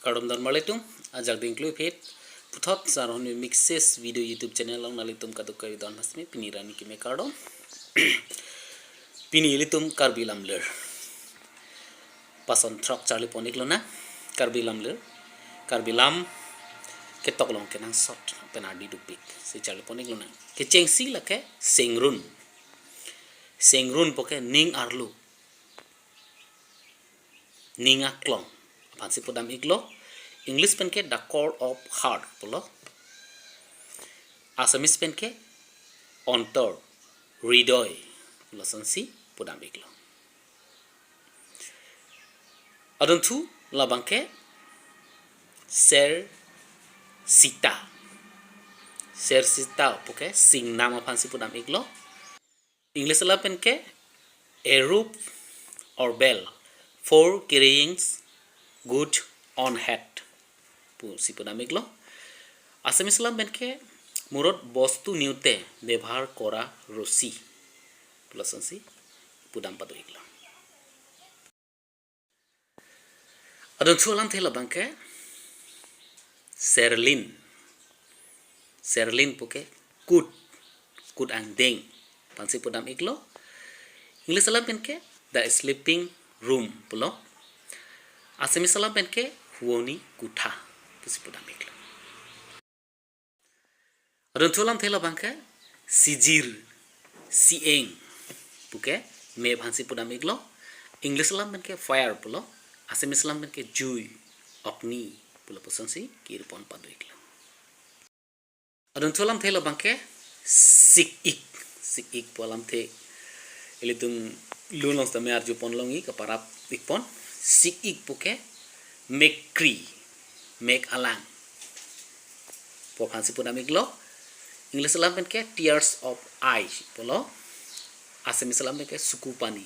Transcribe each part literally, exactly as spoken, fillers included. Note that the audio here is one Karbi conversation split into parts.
Kardom don marlitum, ajak dingklui phit. Puthot Sar Honmi Mixes Video YouTube channel along nanglitum kadokave don mas me pini arni keme kardom. Pini ilitum Karbi Lamlir pason throk charli pon-ik lonang. Karbi Lamlir, Karbi Lam ketok along kenangsot pen ardi dopik si charli pon-ik lonang. Kechengsi lake Sengrun. Sengrun puke ning arlo, ning aklong aphansi pudam-iklo. English penke The Core of Heart pulo. Assamese penke Ontor, Hridoy pulo, lasonsi pudam-iklo. Adunthu labangke Ser Sita. Ser Sita puke singnam aphansi pudam-iklo. English alam penke A Roof or Bell for Carrying Goods on Head pusi pudam-iklo. Assamese alam penke Murot Bostu Niyote Bebohar Kora Rosi pu, lasonsi pudam pado-iklo. Adunthu alamthe labangke Serlin. Serlin puke kut, kut angdeng aphansi pudam-iklo. English alam penke The Sleeping Room pulo. Assamese alam penke Huoni Kotha pusi pudam-iklo. Adunthu alamthe labangke Sijir, Sieng puke me aphansi pudam-iklo. English alam penke fire pulo. Assamese alam penke jui, ogni pulo, lasonsi kir pon pado-iklo. Adunthu alamthe labangke Sik-ik. Sik-ik pu alamthe ilitum lun along sitame arju pon longji, kaparap-ik pon. Sik-ik puke Mekkri, mek alang pu aphansi pudam-iklo. English alam penke Tears of Eye pulo. Assamese alam penke Chukupani,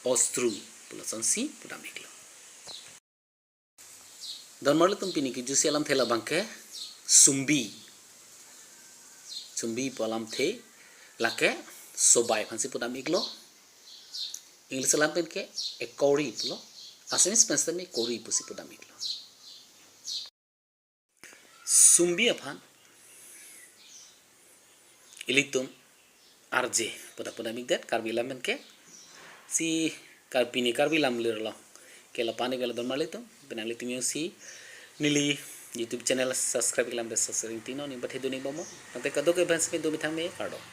Ostru pu, lasonsi pudam-iklo. Don marlitum, pini kejutsi alamthe labangke Sumbi. Sumbi pu alamthe lake sobai aphansi pudam-iklo. English alam penke ekori pulo. Assamese pen sitame kori pusi pudam-iklo. Sumbi aphan ilitum arje pu ta pudam-ikdet. Karbi alam penke si Kar-, pini Karbi Lamlir along ke lapu-an iklo don marlitum. Penang ilitum jongsi neli YouTube channel subscribe-ik alam te subscribe tingno, ning pathe dun-ik bomnon. Tangte kadokave aphan sitame do methang me, kardom.